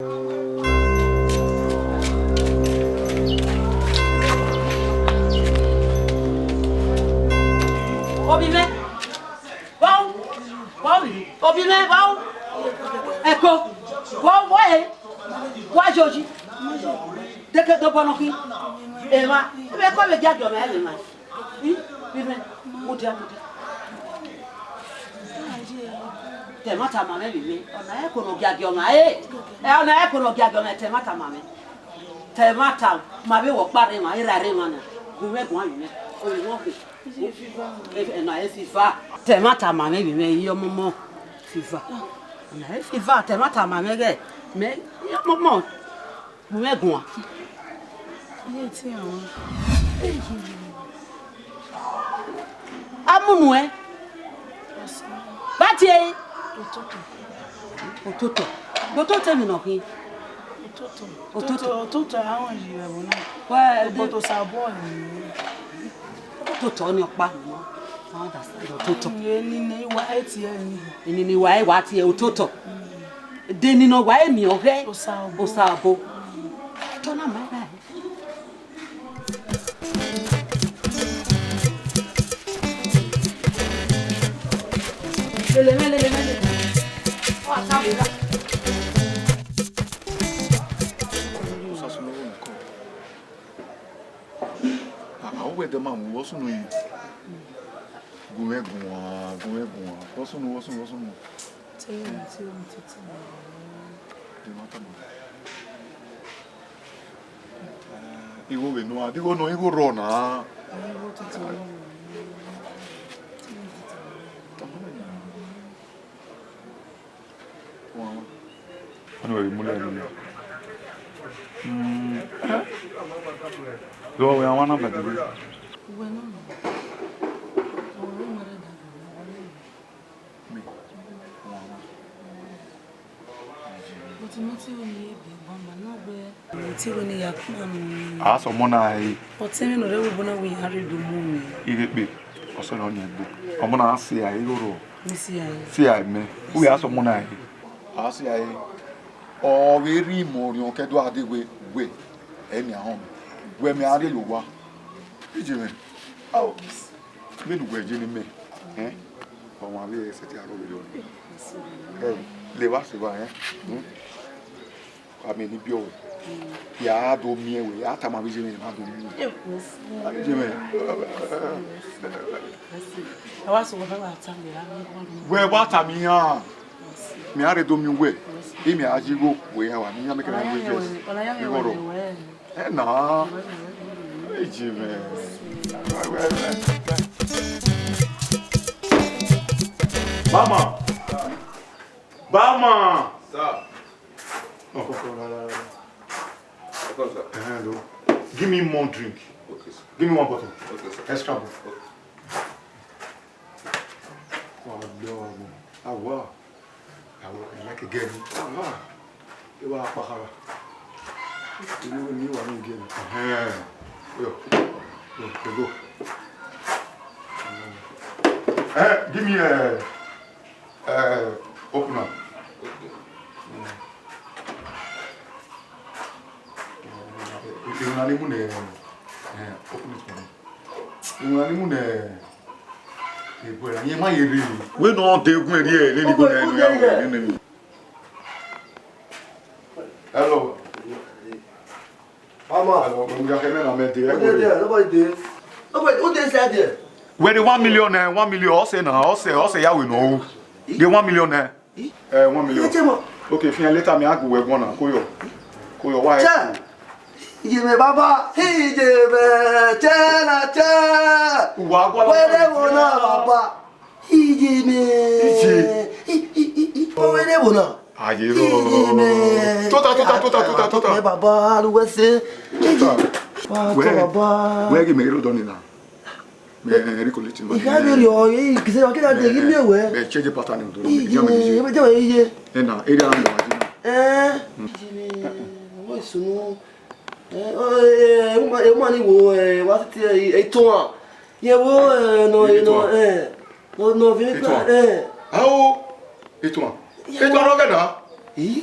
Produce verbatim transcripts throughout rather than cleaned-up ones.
Obi mwẹ, vbọ, vbọ, obi mwẹ, vbọ, ẹko, vbọ, vbọ, e, wa joji, deke dobọ nọ khin, emwa, ebe ko vbe giagiọ mwẹ, emwa. I, vbe mwẹ, mudia, mudia. Te ẹmwata ma mwẹ vbe mwẹ, ọna ẹko ne ọ giagiọ ọmwa, e, ẹ, ọna ẹko ne ọ giagiọ ọmwa, te ẹmwata ma mwẹ. Te ẹmwata, ma vbe wẹ ọkpa rre emwa, erha rre emwa na, gu mwẹ guan vbe mwẹ, ovbi mwẹ ọkhe. Ena e fiva. Te ẹmwata ma mwẹ vbe mwẹ, iye ọmọmọ fiva. Ọna e fiva, te ẹmwata ma mwẹ ghẹ, mẹ, iye ọmọmọ. Gu mwẹ guan. Iye te rẹn wan. A mu nuẹn. Ọsẹ. Ba tie. Ototọ. Ototọ. Ototọ emwi nọ khin. Ototọ. Ototọ. Ototọ, ototọ a wọn yi ẹvbo na. Wẹ, ototọ Osaobọ ni. Ototọ ni ọkpa ni. I understand ototọ. Eni ne I wa tie ni. Eni ne I wa, I wa tie ototọ. De ni nọ wa eni ọghẹ. Osaobọ. Osaobọ. Tọ na ma ba. Lele mẹ, lele mẹ, lele mẹ. Ọ a ta vbe ra. Osasunmwu nìkan. A, a, wẹ dẹ ma mu vbọ sunu yi. Gu mwẹ guan, gu mwẹ guan. Vbọ sunu, vbọ sunu, vbọ sunu. Te, te, te, te. Igho vbe nuan, de igho nọ, igho rrọọ na. Ọni wẹ vbe mu lẹ nọ. Mm, eh? Lọ wẹ a wan na bẹgẹ. Me. But nothing only be one man, no be. Nothing only ya come. A sọ ọmọ na ẹre. But tell me no, they will bona we are do mu mi. Ighekpe, ọsẹ nọ ni egbe. Ọmọ na si a iro ro. Mi si a. Si a me. Who ya sọ ọmọ na ẹre? A si a ẹre. Ọ vbe rhie imẹ orhiọn ke do a de we, we. Ẹ ni ahọn. We mẹ a rhie ye owa. Ije mwẹ. Ao. Vbene uwẹ ye ne imẹ, ẹn, ọmwa vbe sẹtin aro vberriọ. Ẹ, levba sẹ evba, ẹn, hmm? Wa miẹn ne I biẹ ruẹ. Ya do miẹn wẹ, ya tama vbe ye mwẹ, ma do miẹn. A vbe ye mwẹ. Wẹ wa tama iran. Mẹ a rhe do miẹn uwẹ, imẹ a ghi igho wẹ iran wa ne iran make na igho rrọọ. Ẹ na, eji mwẹ. Bama. Bama. Sir. Oh. Welcome, sir. Eh, hello. Give me more drink. Okay, sir. Give me one bottle. Okay, sir. Extra bottle. Okay. Wow, wow. Awa. Awa, I like a girl. Awa. Ẹ wa kpakhara. Ẹ wa ni girl. Ẹhẹn. Yo. Yo, go. Eh, give me a, uh, opener. Okay. Mm. Irun na ni mu nẹ, eh, open it for me. Irun na ni mu nẹ, eh, bro, iran ma ye rre. Wẹ nọ de gun ẹre, lele igho na, ẹnu ya wẹ nene. Hello. Mama. Hello, mo ya kẹmẹ na mẹ de, ẹ wẹ. Nobody there. Nobody, who dey inside there? Wẹ de one million na, one million, ọsẹ na, ọsẹ, ọsẹ ya wẹ nọ o. De one million na. Eh, one million. Iye che mo. Okay, fian later, mi a gu wẹ guan na. Koyo. Koyo, wa. Che. Iye mẹ baba. Iye mẹ. Che na che. Wa gua. Wẹ de wo na baba. Iye mẹ. Iye. I, i, i, i. Wẹ de wo na. Aye ro. Iye mẹ. Tota, tota, tota, tota, tota. Mẹ baba, lu wẹ se. Tota. Wa to baba. Wẹ gi mẹ ro dọ ni na. Mẹ, ẹ, ẹ, recollect money. Ika vbe rriọ, ẹ, kise wa kida de, give me awẹ. Ẹ, change pattern do. Iye, iye, iye. Ẹ na, area and wa. Eh. Iye, ọmọ isunu. Eh, oh, eh, eh, woman, eh, woman ni wo, eh, wa ti, eh, eh, Itohan. Ye wo, eh, no, eh, no, eh, no, no, vi, eh. Ao, Itohan. Itohan no gẹdẹ. Eh?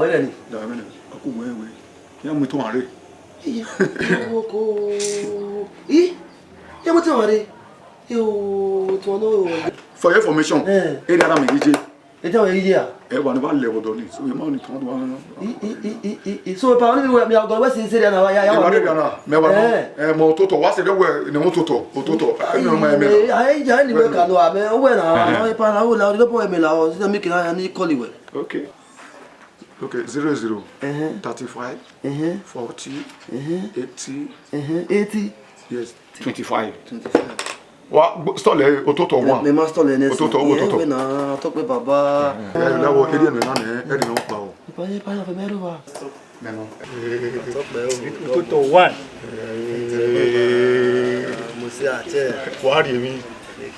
wẹ nẹ ni. Da wẹ nẹ, ọ ku wẹ wẹ. Ya mu ito mwa rre. Iye, oko. I, ya mu ito mwa rre. Yo, ito mwa no. For your information, Eh. Area na me gije. Ito mwa gije a? Ẹ wa ni ba lẹ vbọdọ ni, so ye ma ni tọn do wa. I, i, i, i, i, i. So, pa ni mi wẹ, mi a gọ wẹ si se na wa ya, ya Ẹ wa wa ni. Rẹ na, mẹ wa no. Eh. Ẹ mọ ototọ, wa se de wẹ ne ototọ, ototọ. Ẹ no ma ẹ mẹ na. Eh, ai, ja ni wẹ ka no a mẹ, wẹ na, Eh. Ipa na, wẹ la, o de bọ ẹ mẹ la, o, si mi kira ya ni call wẹ. Okay. Okay, zero zero, Uh-huh. thirty-five, Uh-huh. forty, Uh-huh. eighty. Uh-huh. Eighty. Yes, twenty-five. Twenty-five. Wa gbo- stall ẹ, ototọ one. Mẹ ma stall ẹ nẹ. Ototọ, ototọ. Ẹ na tọpẹ baba. Ẹ lẹ wo area nọ na nẹ, ẹ ri nọ pa o. Ipa ye pa ya fe mẹ ro wa. Mẹ nọ. Ototọ one. Mo se a chẹ. Wa ri mi.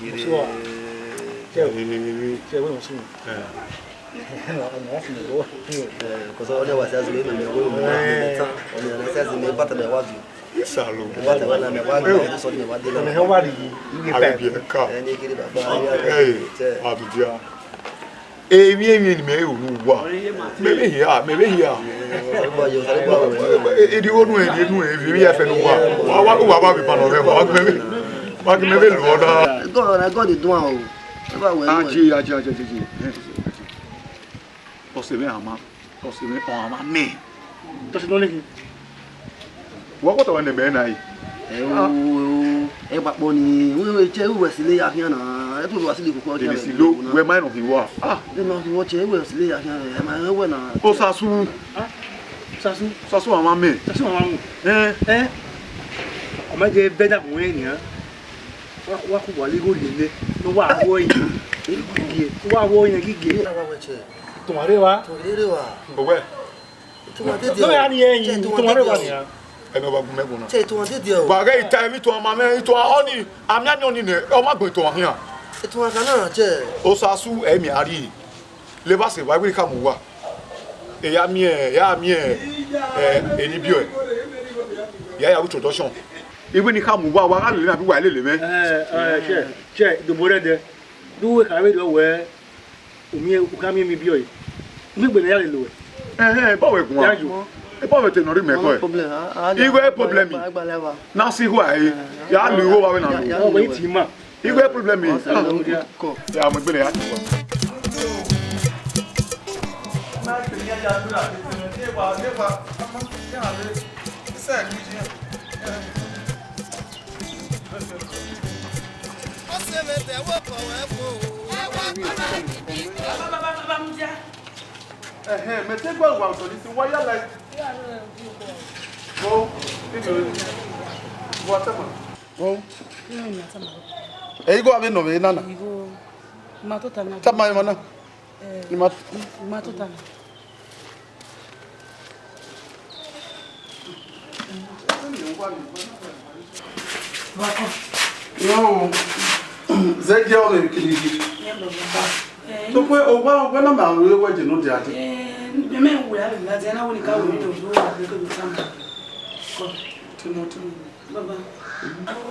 Mo se a. Chẹ. Chẹ we mo se. Eh. Kọsọ ọdẹ wa si azẹ mẹ mẹ wo mẹ ta ọmọ ẹna si azẹ mẹ bata mẹ wa bi. Isalo. Bata wa na mẹ wa bi so mẹ wa de la. Mẹ wa ri yi. Abi bi ka. Ẹni kiri baba. Eh, adudia. Emi emi ni mẹ ru nu wa. Mẹ be hia, mẹ be hia. Sari gba yo, sari gba yo. Edi wo nu, edi nu, evi mi ya fẹ nu wa. Wa wa wa ba bi pa nọ mẹ, wa mẹ be. Wa mẹ be lu ọda. God, na God dey do am o. Ẹ ba wẹ. Aji, aji, aji, aji, aji. Ọse mwẹ ama, ọse mwẹ ọ ama mẹ. Tọsi nọ nighi. Wẹ ọkpọtọ wẹ ne mẹ na yi. Ẹ o, ẹ o, ẹ gba kpọ ni, wẹ wẹ che wẹ sile ya khian na, ẹ tu wẹ sile koko. Eni si lo, wẹ ma nọ hin wa. Ah, ẹ nọ hin wọ che wẹ sile ya khian, ẹ ma wẹ na. Osasu. Ah, Osasu. Osasu ama mẹ. Osasu ama mu. Eh. Eh. Ọ ma je vẹ da gun wẹ nian. Wa, wa ku wa ligho lele, ne wa wo yi. Gige, wa wo yi gige. Tọmwa rre wa. Tọmwa rre wa. Owẹ. Tọmwa dede. No ya ni yin, tọmwa rre wa nian. Ẹmẹ wa gun mẹ gun na. Che tọmwa dede o. Wa ghe ita emwi tọmwa ma mẹ, tọmwa ọni, amiami ọni nẹ, ọ ma gbẹn tọmwa khian. Tọmwa kan na che. Osasu, ẹ mi a ri. Levba sẹ evba, I wẹ ne I ka mu uwa. E ya miẹn, ya miẹn, eh, eni biẹ ọe. Ya ya ru introduction. I wẹ ne I ka mu uwa, wa gha lele na, bi uwa lele mwẹ. Eh, eh, che, che, dobọ rẹ dẹ. Du wẹ kha vberriọ wẹ, u miẹn, u ka miẹn eni biẹ ọe. Miẹn egbe ne a ya lele uwẹ. Ẹhẹn, eba wẹ guan. Ya yo. Eba wẹ te nọ rhie mẹ kọe. No problem, a, a, I wẹ problem. Agba, agba leva. Na si igho a re, ya lu igho wa vbe na lu. Ọ wẹ i ti ma. Igho problem. Ya mu egbe ne ya tugbo. Ẹhẹn, mẹ te gba uwa otọ ni si wa ya like. Go, video. Go tama. Go. Ẹ igho avbe nọ vbe nana. Igho. Ma tota na. Tama emọ na. Eh, ni ma, ma tota na. Yo, zẹ gie ọmọ kirigiri. Tokwe owa, owa na ma ru ewe je no dia de. Mẹ mẹ wẹ a la dia na wo ni ka wo ni do do wa ke do tama. Ko. Timo, timo. Baba,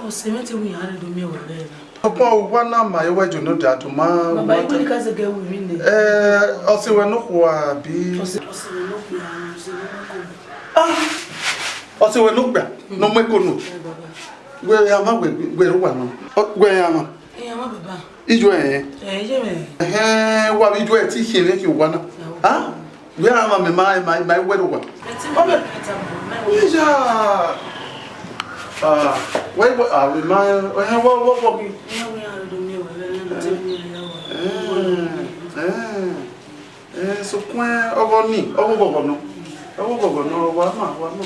o se mẹ te wẹ iran rre do miẹn wẹ rre na. Ọkpọn owa na ma ewe je no dia do ma. Baba, wa iwe ta. Ni ka zẹgẹ ru emwi nẹ. Eh, ọ si wẹ ne okhuo abi? Ọ si, ọ si wẹ ne okhuo, ọ si wẹ ne okhuo. Ah! Ọ si wẹ ne okpia, ne ọ mu eko nu. Eh, baba. Wẹ ya ma wẹ, wẹ ru wa na. Ọ, wẹ ya ma. Eh, ya ma, baba. Ijo ẹ. Eh, iye mẹ. Ẹhẹn, wa bi ijo ẹ ti khian vbe ke owa na. Ah? Wẹ a ma mẹ ma, ma, ma wẹ ru wa. Ẹ ti mẹ ta bọ, mẹ wẹ. Ija. Ah, wẹ, wẹ, ah, wẹ ma, ẹhẹn, wọ, wọ, wọ bi. Ẹ wẹ a do miẹn wẹ, ẹ ti miẹn wẹ. Eh, eh. Eh, sokpan ọghọ ni, ọghọ ghọghọ nọ. Ọghọ ghọghọ nọ, wa ma, wa ma.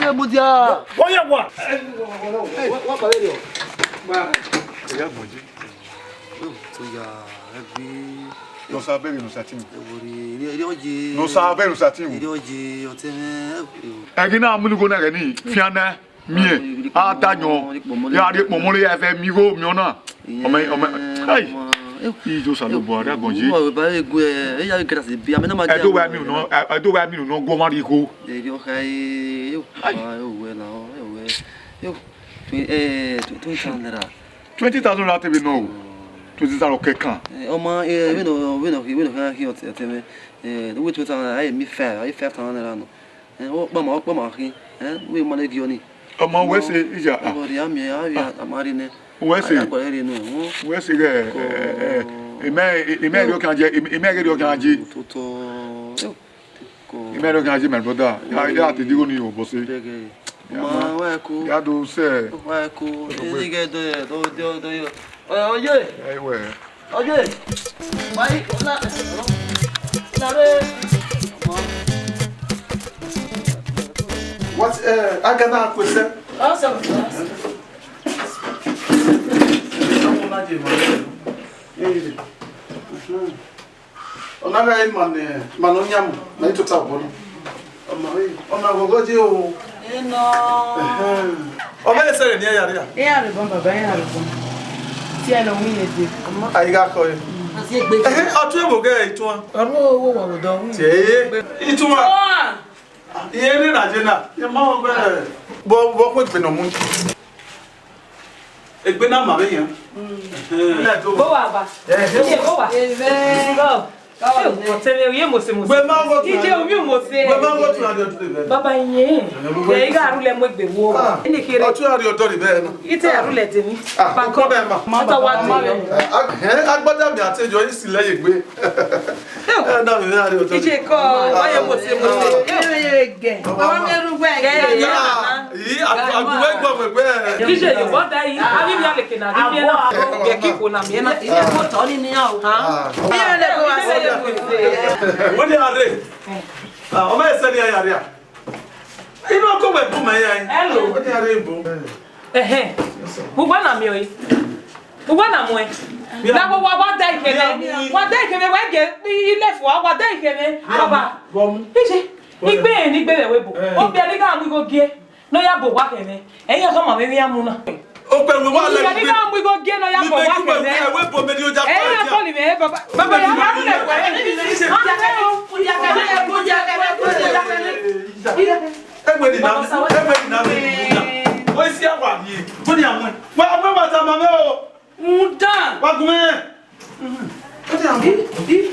Ẹ mudia. Wọ́n yẹ wà. Wọ́n pa wẹ́rẹ́ o. Ẹ̀yà gbọ̀njẹ́. Tó yà ẹ bí. Nọ sa bẹghe, nọ sa tin. Ẹ wo rre, eré ọye. Nọ sa bẹghe, nọ sa tin. Eré ọye, ọtẹ mẹ. Ẹgin na mu ni go na ghe ni, fian na. Miẹn, a da yọn, ya rhie kpọnmọ ne ya vẹ mi igho miẹn ọna. Ọmọ, ọmọ, ai. Iye Osanobua, rhie agbọn ye. Ẹdo wa mi nọ, ẹdo wa mi nọ, guọ mwa rhie igho. Ai. Twenty thousand naira te vbe nọ o. Twenty thousand kẹkan. Ọmọ, vbene ọ, vbene ọ, vbene ọ khian ọtẹn mwẹ, wẹ twenty thousand naira, a ye mi five, a ye five thousand naira nọ. Ẹ, ọ kpama, ọ kpama khin. Ẹ, wẹ ma ne gie ọnii. Ọmọ, wẹ sẹ, iya, ah. Ọmọ rhie, a miẹn, a rhie, a ma rhie nẹ. Wẹ sẹ. A ya gualọ rhie nẹ, hmm. Wẹ sẹ ghẹ, ẹ, ẹ, ẹ, imẹ, imẹ rhie ọkhan je, imẹ, imẹ rhie ọkhan je. Toto. Imẹ rhie ọkhan je, my brother. Ya, ya te digho ni obọ sẹ. Dẹgẹ. Ya ma, wa ku. Ya do sẹ. Wa ku. Eni gẹ do, do, do, do. Oye, oye. Ẹ wẹ. Oye, why, la, la re. What, eh, agana question? Awesome. Ọna gha ma ne, ma ne ọ yan mu, ma i tota obọ na. Ọma re, ọna ghọghọ ye o. Enọ. Ẹhẹn. Ọ vbe sẹ ne iran ya rria? Iran rre bọ, baba, iran rre bọ. Tie nọ wẹ irẹn dee. A i gha kọ ẹre. Ẹhẹn, ọ tuẹ vbe oghe ituan. Ọ ru owa vbe odọ wẹ. Tie ituan. Ituan. Irẹn rre na je na. Irẹn ma vbe vbọ, vbọ khu egbe ne ọ mu. Egbe na ma vbe yan. Ẹhẹn. Bo wa ba. Ẹhẹn. Iye bo wa. Amen. Go. Ọtẹn mwẹ, u ye mose mose. Wẹ ma vbe otu. Iye, u ye mose. Wẹ ma vbe otu na de ọdún rẹ. Baba yẹn. Ẹ, ẹ, i gha rhulẹ mu egbe wo. Ah, ene kherhe. Ọtẹn a rhie ọdọ rre bẹẹ na. I te rhulẹ de mi. Ah, baba, ọkọ bẹẹ ma. Ma ta wa de. Ẹ, a, ẹ, agbada mi a te yọ, i si lẹ ye egbe. Ẹ, na mi a rhie ọdọ rre. Iye kọ, wa ye mose mose. Ẹ, ẹ, ẹ, gẹ. Baba mi ru wẹ. Gẹ, gẹ. Ii, a, a gu wẹ gbọ wẹ wẹ. Iye, ye bọ da yi, a ghi via leke na, ghi via na. Gẹ ki kpo na, miẹn na. Iye, ko tọ ni nian o. Ah. Iye, le ko wa se. Wẹ ni a rre. Ah, ọ ma sẹ ne iran ya rria. Inọ ko wẹ bu mẹ ya. Hello. Wẹ ni a rre bu. Ẹhẹn. Uwa na miẹn ọre. Uwa na muẹn. Na wa, wa, wa da ikẹmẹ. Wa da ikẹmẹ, wa ge ile fua, wa da ikẹmẹ. Baba. Iye. Igbe, ni igbe vbe ẹvbo. Eh. Ọ biẹ ne I gha mu igho gie, ne ọ ya bu owa khẹ mwẹ. Ẹ i ya khama mwẹ emwi iran mu na. Okpẹ wẹ wa lẹ. Ọ biẹ ne I gha mu igho gie, ne ọ ya bu owa khẹ mwẹ. Ẹvbo mẹ ni oja. Ẹ i ya kọlọ mwẹ, baba. Baba, ya ma mu lẹ wẹ. Ẹgbẹ ni na, ẹgbẹ ni na, ẹgbẹ ni na. Wẹ si awa ni. Wẹ ni amẹ. Wa mẹ wa ta ma mẹ o. Mudan. Wa gun mẹ. Ó ti hàn mí. Ih, ih.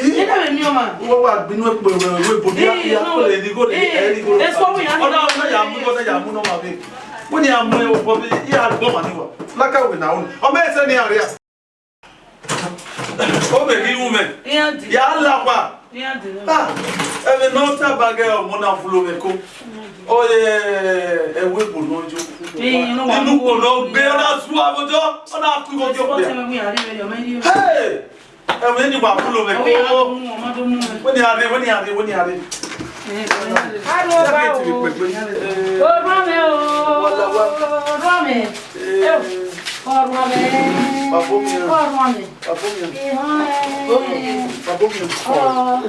Ih. Ẹ dàbí mi ọmọ. Wọ́n wá gbinú ẹ̀ pé wẹ̀ wẹ̀ bò bí a kò lè ní kò lè ẹ̀ ní kò lè. Ẹ sọ wí yàn. Ọ̀dà ọ̀dà yà mú, ọ̀dà yà mú nọ́mà mi. Wọ́n ní àmú ẹ̀ wọ̀ bí yà gbọ́ màá ní wà. Lákàwé náà ó ní. Ọmọ ẹsẹ̀ ní àárẹ̀ à. Ó bẹ̀ kí wú mẹ́. Ìyá dì. Yà á là pa. Ìyá dì. Ah, ẹ̀mí náà tábà gẹ ọmọ náà fúlò mẹ́ kó. Oye, ẹwẹ gbọnọ jọ. Inú gbọnọ gbé ọ̀nà zu àwùjọ, ọ̀nà akú ìwọ jọ pé. Hey! Ẹwẹ ni wà fúlò mẹ kó. Wọ́n ní àárẹ̀, wọ́n ní àárẹ̀, wọ́n ní àárẹ̀. Aro ba o. Orúkọ mi o. Orúkọ mi. Orúkọ mi. Bàbá mi. Orúkọ mi. Bàbá mi. Ìhàn ẹ̀. Bàbá mi.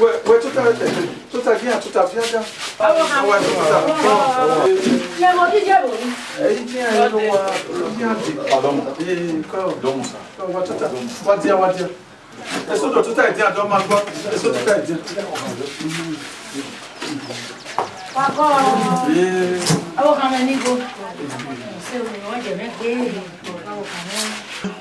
Wẹ, wẹ, tó tà, tó tà, bí a tó tà, bí a dá. Ọwọ́ kan. Ọwọ́ tó tà. Yẹ mo díje bò ní. Èyí tí a yọ ló wá, ló yá dé. Pardon. Ee, kọ́. Dọ́mù sá. Kọ́ wá tó tà. Wá díẹ̀, wá díẹ̀. Èso tó tà ìdí àdó máa gbọ́. Èso tó tà ìdí. Wa kọ́. Ee. Ọwọ́ kan mẹ́ ní igbó. Ṣé o lè wọ́n jẹ̀ mẹ́ pé ọwọ́ kan mẹ́?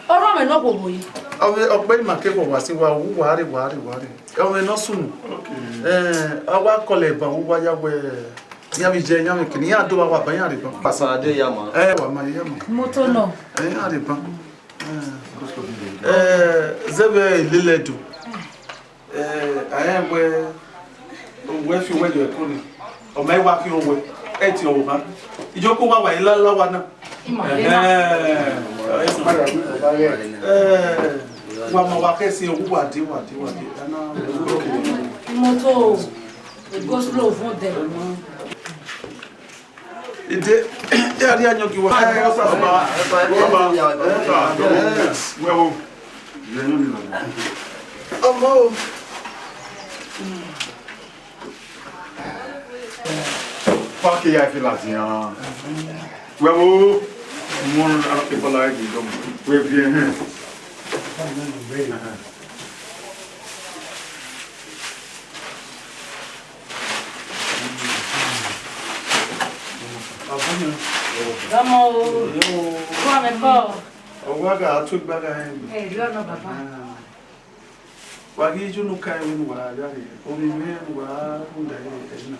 Ọ̀rọ̀ mẹ́ náà kò wòye. Ọmọ ọgbẹ́ ìmọ̀ akẹ́kọ̀ọ́ wá sí wa, wú wàá rè, wàá rè, wàá rè. Ọmọ iná sùn. Okay. Eh, a wa kọlẹ ban, u wa ya wẹ, iran vbe jẹ, iran vbe kene, iran do wa wa ban, iran rre ban. Pasa ade ya ma. Eh, wa ma ya ma. Moto nọ. Eh, iran rre ban. Eh, eh, zẹvbe ilele do. Eh, a ya wẹ, wẹ fi wẹ yọ ẹko ni. Ọ ma wa khin owẹ, ẹ ti ọvbokhan. Iyoko wa wa i lala wa na. Ima. Ẹhẹn. Eh, wa ma wa kẹ sin, wa de, wa de, wa de. Ana. Imoto, go slow fún dẹ. Ede, e a rhie ayọn gie uwa. Baba, baba, wẹ o. Ọmọ o. Paki ya ifi ladian. Wẹ o. Mo arọkẹ Bọla ẹgbẹ dọmọ. Wẹ viẹ hẹn. Dọmọ o. Ọmọ mwẹ bọ. Ọ wa gha tu egbe gha hẹn. Ẹ, rhie ọnọ, baba. Wa ghi ye unu ka vbene uwa ya rre, ovbi mwẹ ne uwa rhunmwuda ẹre na.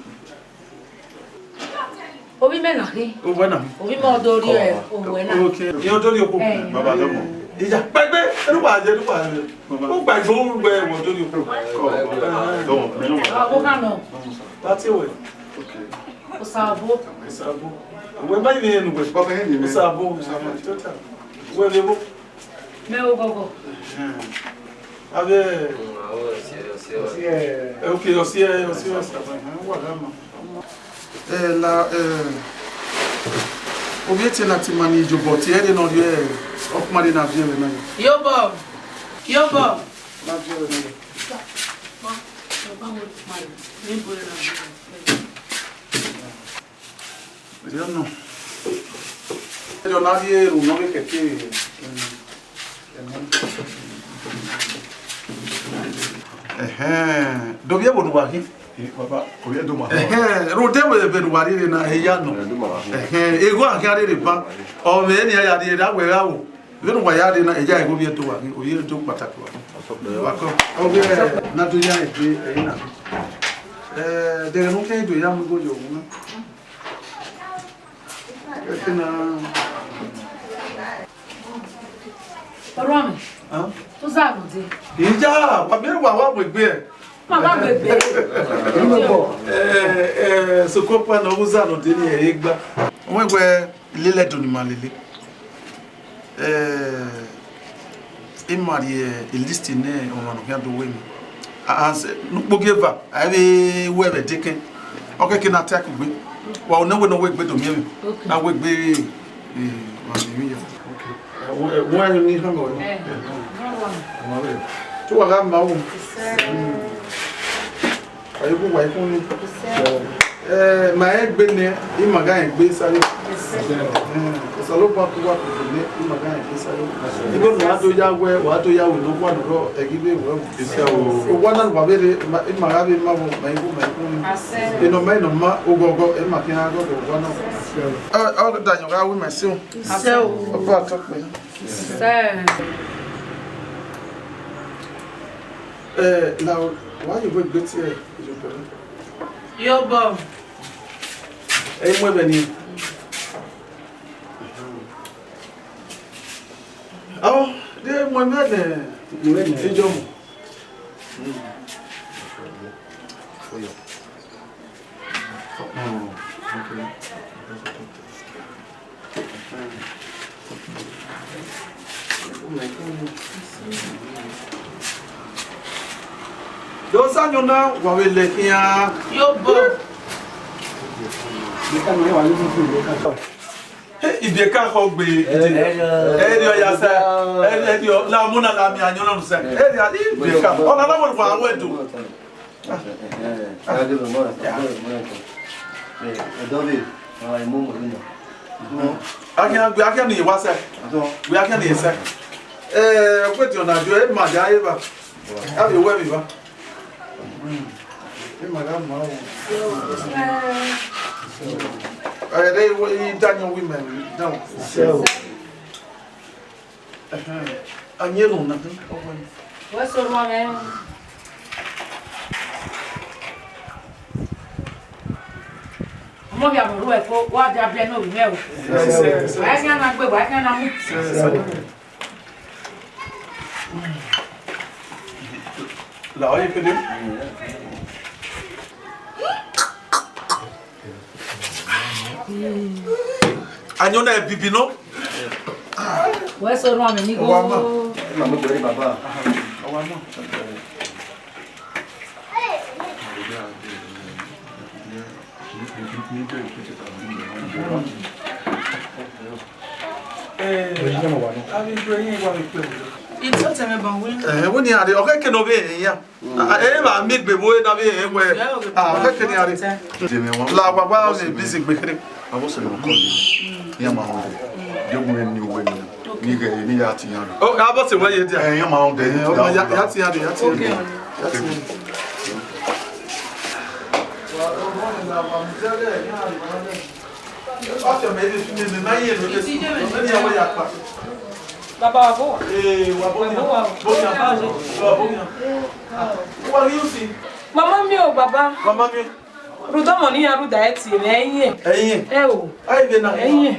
Ovbi mwẹ na khin. Ovbi mwẹ na. Ovbi mwẹ ọ do rhie owẹ na. Okay. Irẹn ọ do rhie okhuo. Eh. Baba dọmọ. Iya, kpaegbe, enu wa ye, enu wa ye. Baba. U kpaegbe, u wẹ, wẹ ọ do rhie okhuo. Kọ, dọmọ, mẹ nọ. Ọvbokhan nọ. Wa tie wẹ. Okay. Osa ọbo. Osa ọbo. Wẹ ba ivbi enu wẹ. Baba, ẹ ni mẹ. Osa ọbo, osa ọbo. Tota. Wẹ vbe ebo. Mẹ oghọghọ. Avbe. Mm, avbe ọsiẹ, ọsiẹ. Eh, okay, ọsiẹ, ọsiẹ, ọsiẹ. Wa gha ma. Eh, la, eh, ovbi ẹtin na ti ma ni iyobọ tie ẹre nọ rhie, ọkpọnmwa na viẹ vbe na yo. Iyobọ, iyobọ. Na viẹ vbe na yo. Ẹdẹ ọna rhie ru nọ vbe kẹke. Ẹhẹn, do vbiẹ vbene uwa khin. Baba, ovbi ẹdẹ ma. Ẹhẹn, rhunmwuda vbe ne uwa rhie na, eya nọ. Ẹhẹn, eghọ a khian rherhe ban. Ọ mwẹ ne a ya rhie ra wẹ gha wo. Vbene uwa ya rhie na, eya igho vbiẹ do wa khin, ovbi ẹdẹ kpataki wa khin. Wa kọ. Ọ vbe na do ya egbe ẹre na. Eh, dẹghẹ ne u khian do ya mu igho ye ọmwa na. Orọmwẹ, u za vbe odẹ? Iya, wa miẹn wa wa mu egbe. Ma wa mu egbe. Eh, eh, sokpan ne ọ vbe u za ne odẹ ni ẹ i gba. Wẹ wẹ, lele ẹdẹ ne ima lele. Eh, ima rhie list ne ọmwa ne ọ khian do wẹ mẹ. A, a, ne ukpogieva, a i vbe wẹ vbe dekẹn. Ọ kẹke na take ugbe. Wa one wẹ ne ọ wẹ egbe do miẹn mẹ. Okay. A wẹ egbe, eh, ma miẹn mẹ ya. Okay. Ẹ, wẹ, ẹ, wẹ ni hama wẹ. Eh, no one. Te uwa gha ma wo. Sir. Mm. Wa i gu wa i khun ni. Sir. Eh, ma egbe nẹ, ima gha egbe sare. Yes, sir. Eh, Osanobua ku wa ku nẹ, ima gha egbe sare. Igho ne uwa do ya wẹ, wa do ya wẹ ne uwa nọ rọ, ẹ ghi vbe wẹ. Yes, sir. Owa na ne uwa vbe rre, ma, ima gha vbe ma vbo, ma i gu ma i khun ni. Yes, sir. Enọ ma, enọ ma, oghọghọ, ẹ ma khian ghọghọ owa na. Ọ, ọ da yọ gha wẹ ma sẹ o. Yes, sir. Ọ ba tọ kpẹ. Yes, sir. Eh, la, wa ye wẹ egbe tie, iyobọ. Iyobọ. Ẹ i mu ẹmwẹ ni. Ọ, de mu ẹmwẹ nẹ. Mu ẹmwẹ nẹ. Ijọmọ. Do sa yọn na, wa vbe lẹ khian. Iyobọ. Ibiẹka khọ gbe. Ẹrriọ ya sẹ. Ẹrriọ, la mu na la mi ayọn na sẹ. Ẹrriọ, ibiẹka. Ọna na wẹ wa wẹ do. Akhian, akhian ni wa sẹ. Wẹ akhian ni sẹ. Eh, ọgbe diọn na diọ, e ma dia eva. A vbe wẹ vbe va. E ma gha ma o. Ẹ, re i da yan wi mẹ, da. Ẹhẹn. A yin erhunmwu na. Wẹ sẹ orhuan mwẹ. Ọmọ vbe aro ruẹ fo, wa dia biẹ ne ovbi mwẹ o. Wa i khian na gbe, wa i khian na mu. La, ọ ye fede. Ayọn na bibi nọ. Wẹ sẹ orhuan mwẹ ni go. Ọwa ma. Ọwa ma. Ẹhẹn, wẹ nian rre, ọ khẹke ne ọ vbe rẹn iran. Ah, ẹ ma miẹn egbe vbe na vbe rẹn wẹ. Ah, ọ khẹke nian rre. La wa wa ne busy gbe kherhe. Avbe ọse ne ọ kọ iran ma rẹn. De gu mwẹ ne uwẹ nian. Ni ghẹ ne ya tie iran rre. Oh, avbe ọse wẹ ye dia. Ẹ, iran ma rẹn. Ẹ, ya, ya tie iran rre, ya tie iran rre. Ya tie iran rre. Baba, wa bọ wa? Ee, wa bọ nian. Bọ nian. Wa bọ nian. Wa ghi usi. Mama miẹn o, baba. Mama miẹn. Rhunmwuda ọmọ ne iran rhunmwuda ẹ tie mwẹ, ẹ i yẹn. Ẹ i yẹn. Ẹ o. A i vbe na. Ẹ i yẹn.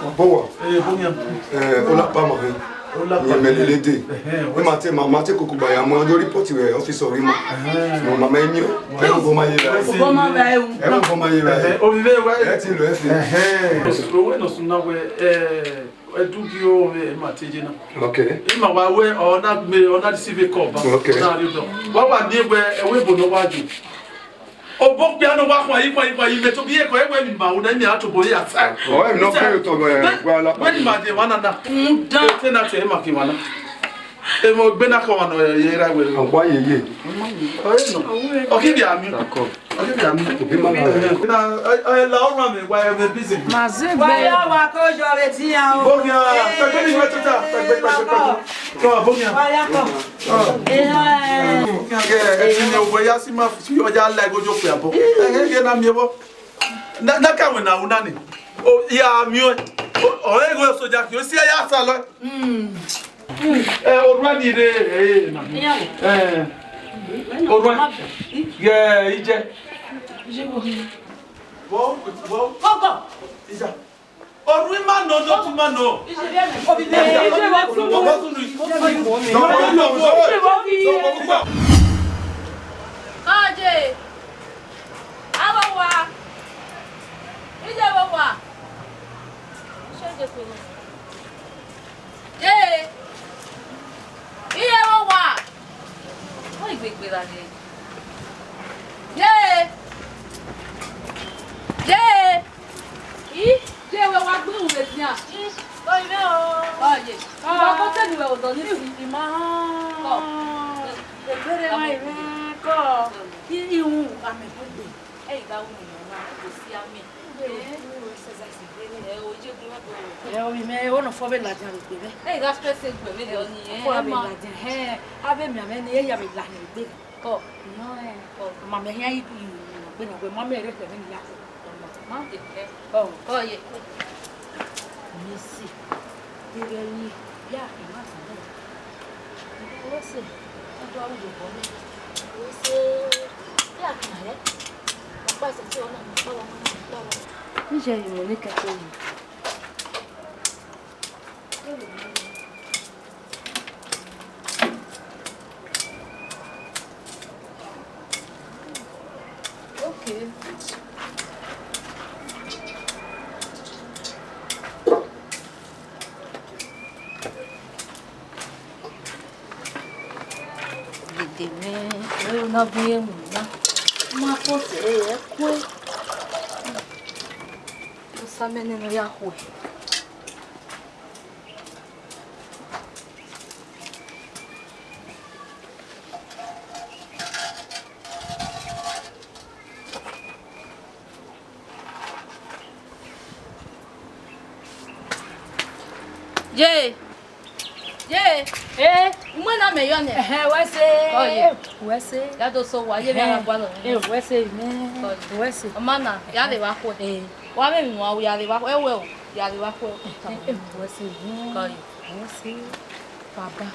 Wa bọ wa? Ee, bọ nian. Ẹ, ọ na pa ma hẹn. Ọ na pa. Mẹ lele dee. Ẹhẹn. Ẹ ma te, ma, ma te koko gba ya mu, a do report vbe office ọghe ima. Ẹhẹn. Mama ẹ miẹn o. Ẹ mu obọ ma ye vbe. Obọ ma vbe ẹ o. Ẹ mu obọ ma ye vbe. Ẹhẹn. Ovbi mwẹ wa. Ẹ ti lo ẹ fi. Ẹhẹn. Owẹ nọ sunu wẹ, ẹ, Ẹdugio vbe ma te ye na. Okay. Ima wa wẹ, ọ na gbe, ọ na receive call ba. Okay. Ọ na rhie odọ. Wa wa miẹn wẹ, ẹvbo ebo ne ọ wa ye. Obọ okpia ne ọ wa khuan yi, khuan yi, khuan yi, mẹ tobọ iye kọ, ẹvbo emwi ma wu na, imẹ a tobọ iye ata. Ọ, emwi ne ọ kere otọ vbe, vbe, wa la. Wẹ ni ma de emwa na na. Ete na te, ima ke emwa na. Emwi egbe na kọ wa nọ ye ra wẹ. Ọgba yeye. Ọ ye nọ. Ọ ke bia mi. Ọ ke bia mi. Obi ma na. Na, ẹ, ẹ, la ọmwa mẹ, wa ẹ vbe busy. Ma zẹ egbe. Wa ya wa ko yọ vbe ti iran o. Bọ nian, pẹpẹ ni wẹ tota, pẹpẹ, pẹpẹ, pẹpẹ. Kọ, bọ nian. Wa ya kọ. Ẹ, ẹ ti miẹn obọ ya si ma fi ọya la ẹgojo kpẹ abọ. Ẹ, ẹ, ẹ na miẹn vbọ. Na, na ka wẹ na wu na ni. O, ya miẹn. O, ọ, ẹ, ẹgho soja khin, o si ya sa lọ. Mm. Eh, orua ni rre, eh, na. Iran. Eh. Orua. Ghẹ ijẹ. Vọ, vọ. Kọkọ. Ija. Orua ima nọ, nọ tu ima nọ. Ija. Ija. Ija. Ija. Kọje. Avbe owa. Ije vbe owa. Ije vbe owa. Ye! Iye vbe owa! Ọ i gbe gberra nẹ. Ye! Ye! I, ye wẹ wa gbe uhunmwu vbe edian. Oyi mwẹ o. Ọ ye. Wa ko te ne uwẹ odọ ni si. I ma. Kọ. Egbere wa i mwẹ kọ. I, i wu amẹ kugbe. Ẹ i gha ru ne ọ wa, o si amẹ. Ẹ, o ye gun ọdọ. Ẹ, ovbi mwẹ, ọ nọ fọ vbe ladian vbe egbe mwẹ. Ẹ i gha stress egbe mwẹ, ẹ, ọ ni, ẹ, ọ fọ vbe ma ladian, hẹ, avbe emianmwẹ ni, ẹ ya vbe la hin egbe. Kọ. Nọ, ẹ, kọ. Ma mẹ hian i, i, i, gbe na, wẹ ma mẹ rẹ khẹ mwẹ ni ya kọ. Ma. Ẹ, kọ. Kọ ye. Messi. Deghẹ yi, ya, ima tama. Wẹ se, ọ do ru yobọ nẹ. Wẹ se, ya kan rẹ. Ọkpa ẹsẹ te ọ na, ọkpa ọmọ na, ọkpa ọmọ. Ije yi mo ne kẹkẹ yi. Okay. Dede mwẹ, ẹre na bu irẹn mu na. Ma fo sẹ ẹre kue. Osa mẹ nene ọ ya khuẹ. Ye. Ye. Eh? Umwẹ na mẹ yọ nẹ. Ẹhẹn, wẹ se. Kọ ye. Wẹ se. Ya do so wa, ye mẹ ara gua lọ. Eh, wẹ se, mẹ. Kọ ye. Wẹ se. Ọma na, ya vbe vba khuẹ. Eh. Wa vbe emwi ne uwa ru, ya vbe vba khuẹ. Ẹwẹ o, ya vbe vba khuẹ. Eh, eh, wẹ se, mẹ. Kọ ye. Wẹ se. Baba,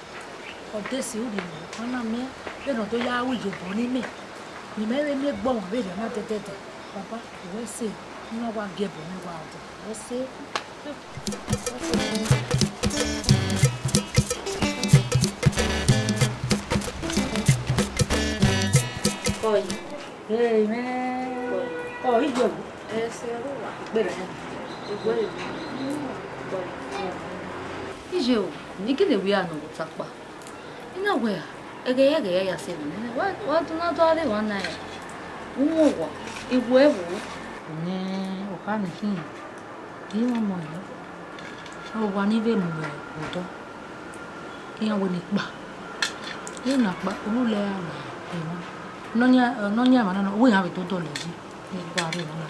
ọ desi urhi ne ọ na mẹ, vbene ọ do ya ru iyobọ ne imẹ, ne imẹ vbe miẹn egbe ọmwa vberriọ na dẹdẹdẹ. Baba, wẹ se, ne ọ wa gie ẹbọ mwẹ wa odẹ, wẹ se. Kọ ye. Amen. Kọ ye. Kọ ye. Ẹ sẹ ẹre uwa. Ikpe rẹ. Egbe rẹ. Kọ ye. Iye o, ne I gele wẹ a nọ vbe ota kpa. I na wẹẹ, ẹghẹ ya, ẹghẹ ya, ya sẹ emwi nẹ, wa, wa do na do a rre emwa na ra? Uwẹ owa, I wẹ vbo? Nẹ, okha ni khin, I mwẹ ọmọ yọ. Owa ni vbe mu vbe odọ, iran wẹ ne I kpa. Iran na kpa, olulẹ ra na emwa. Nọyan, nọyan emwa na, wẹ iran vbe do dọlọ yi, ne I kpa rre emwa na.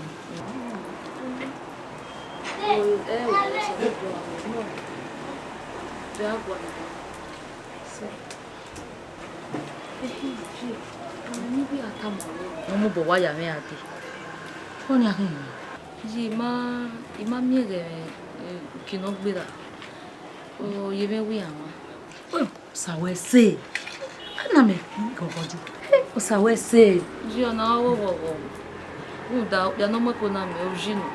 Ọ mu obọ wa ya mwẹ a dee. Ọni a khin. Iye, I ma, I ma miẹn ẹghẹ, eh, uki ne ọ gberra. Ọ ye mwẹ wẹ iran mwa. Osa wẹ sẹ, a na mẹ ghọghọ ju. Osa wẹ sẹ. Iye, ọna ọ ghọghọ. Rhunmwuda okpia ne ọ mu ẹko na mẹ, ọ yi nọ.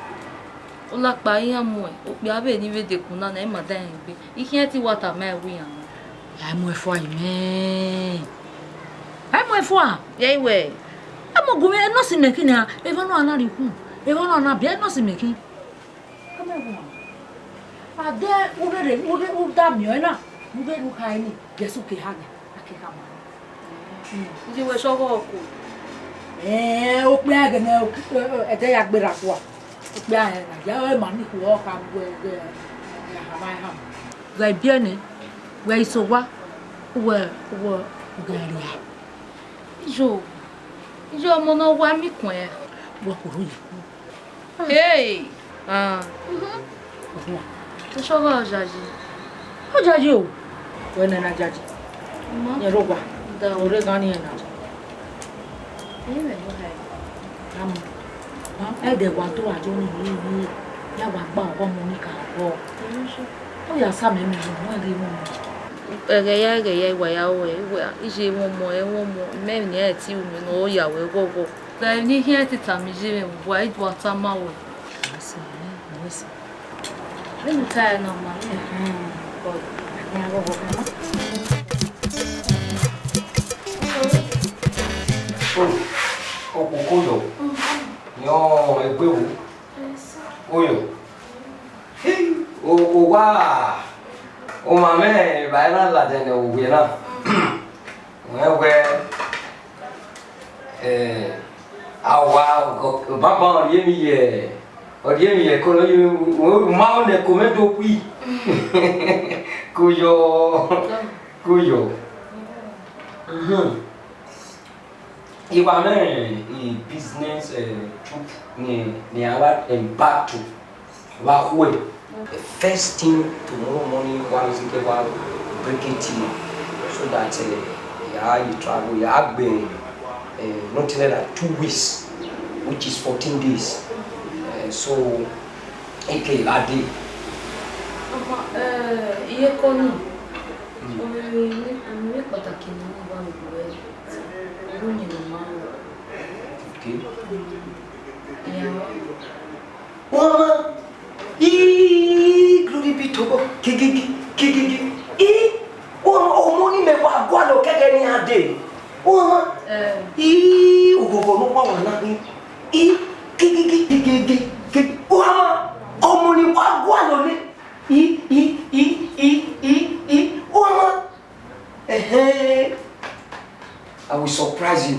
Ọ la kpa iran muẹn, okpia vbe ne I vbe dekun na, ne I ma da rẹn egbe. I khian te I wa tama ẹn wẹ iran mwa. A i mu ẹn fua, imẹ. A i mu ẹn fua. Yẹ I wẹ. A mu gu mwẹ, nọsi mẹ khin na, evba nọ a na rhie ukhu, evba nọ a na biẹ, nọsi mẹ khin. Come on. A de urere, ure, u da miẹn ọẹn na, u vbe ru kha ẹni, Jesu ke ha ghe, a ke khama. Iye, wẹ sẹ ọghọ ọkọ. Ẹẹn, okpia ẹghẹ nẹ, ẹdẹ ya gberra kua. Okpia ẹnrẹn na, ya ọre ma ni khuọ ọkha wẹ, wẹ, wẹ, a hama, a hama. Ghẹ biẹ nẹ, wẹ i sẹ owa, uwẹ, uwẹ, u ghẹ ria. Iye, iye, ọmọ ne ọ wa miẹn ikun ẹre. Wẹ kuro ye. Hey! Ah. Ohuan. Oshọgha ọ yayi. Ọ yayi o. Wẹ nẹ na yayi. Mọ. Yẹn rre owa. Da. Ore ghan ni ẹn na. Ẹmwẹ ne ọ hae. Amu. Ẹdẹ wa do ajo ni, ni, ni, ya wa gba ọghọ mu ni ka ọghọ. Ọ ya sa mẹ mu, mu ẹghẹ mu. Ẹghẹ ya, ẹghẹ ya, iwa ya ruẹ, iwa, iye mwẹ ọmọ, ẹmwẹ ọmọ, mẹ ni ẹ ti ru mẹ ne ọ ya wẹ ghọghọ. Ra emwi ne I khian te tama iye mwẹ, wa i do tama wẹ. Vbene u ta ẹre nọ ma mwẹ. Okpoko yọ, yọ egbe wo, oyọ. Owa, ọmamẹ, evbare na ladian ne ovbiẹ na. Wẹ wẹ, eh, a wa, banban ọ rhie emwi ye, ọ rhie emwi ye ẹko nọ, u ma rẹn ne ẹko mwẹ do khui. Ko yọ, ko yọ. Mhm. Iwa mwẹ, eh, business, eh, trip ni, ne a wa embark to vbe akhuẹ. First thing tomorrow morning, wa zigẹ wa break it in so that, eh, ya ye travel, ya gbe, eh, nothing less than two weeks, which is fourteen days. Eh, so, eke la dee. Ọmọ, eh, iye kọ ni. Mm. Ọmọ mi, ọmọ mi pàtàkì ni mo wá gbogbo ẹ. Ọmọ mi ló máa ń wá. Okay. Mm. Ìyàwó. Ọmọ, ii, glory be to God. Kigigi, kigigi. Ii, ọmọ, ọmọ ni mẹ wa gualọ kẹkẹ ni a dee. Ọmọ, eh, ii, oghọghọ ne ọ wa wan na khin. Ii, kigigi, kigigi, kigigi. Ọmọ, ọmọ ni wa gualọ nẹ. Ii, ii, ii, ii, ii, ii. Ọmọ. Ẹhẹn. I will surprise you.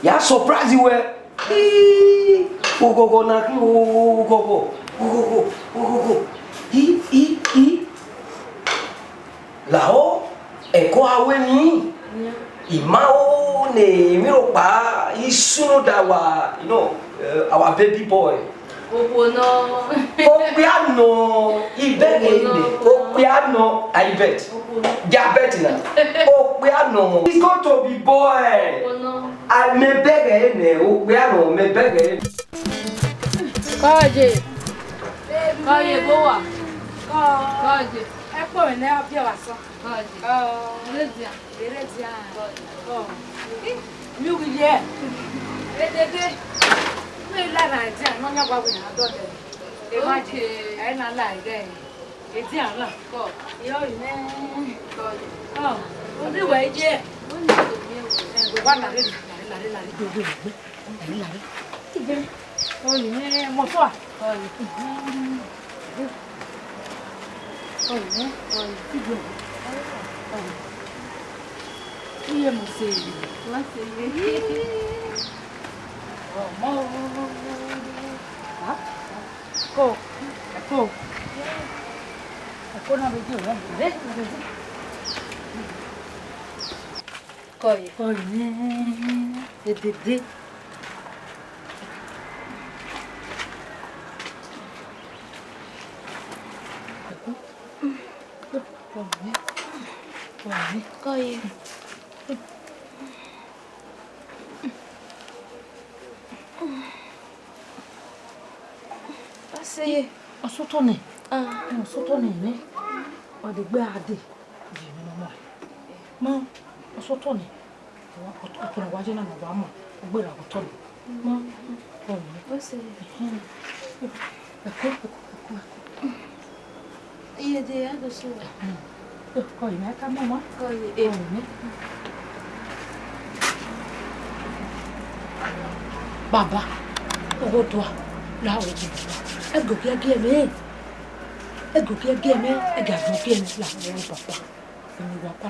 Ya surprise you, eh? Ii, oghọghọ na khin, oghọghọ, oghọghọ, oghọghọ. Ii, ii, ii. Lahọ, ẹko a wẹ ni. I ma ho ne emwi rhọkpa i sunu da wa, you know, eh, our baby boy. Okhuo nọ. Okpia nọ, I bẹghe nẹ. Okhuo nọ. Okpia nọ, I bet. Okhuo nọ. Ja bet na. Okpia nọ. It's going to be boy. Okhuo nọ. A mẹ bẹghe nẹ, okpia nọ, mẹ bẹghe. Kọje. Kọje, bowa. Kọje. Ẹ kpọnmwẹ ne a biẹ vbe asọn. Kọje. Ọ. Ire dia. Ere dia. Ọ. Ih, mi wi ye. Edede. Mi la na dia, no nya gua wi na do de. E ma je. Okay. E na la ige. E dia la. Ko. Yo ime. Ko. Ko. O de wa je. O ni to mi o. E go wa la re, la re, la re, la re. Ẹ̀yin làwọn. Ọyìn ní mọ́tò à. Ọyìn. Ọyìn ní ọyìn. Ọyìn. Iye mo se èyí. Wọ́n ṣe yé. Ọmọ, ha? Ẹko, ẹko, ẹko na vbe die ọmọ. Re, re, re. Kọye. Kọye. Dedede. Kọye. Kọye. Ase. Ọsọtọ nẹ. Ah. Ọsọtọ nẹ nẹ. Wa de gbe a de. Ye mama. Ma, ọsọtọ nẹ. Ọtọ ne wa ye na na wa ma. Ọ gbe ra ọtọ nẹ. Ma, ọ nẹ. Ase. Ẹko, ẹko, ẹko, ẹko. Iye de ya do so. Kọye, mẹ ka mọ wa. Kọye. Kọye. Baba, ogho dua, la ogho dua. Ẹgogiẹgiẹ mẹ, ẹgogiẹgiẹ mẹ, ẹgogiẹgiẹ mẹ, la ogho papa. Emi wa kpa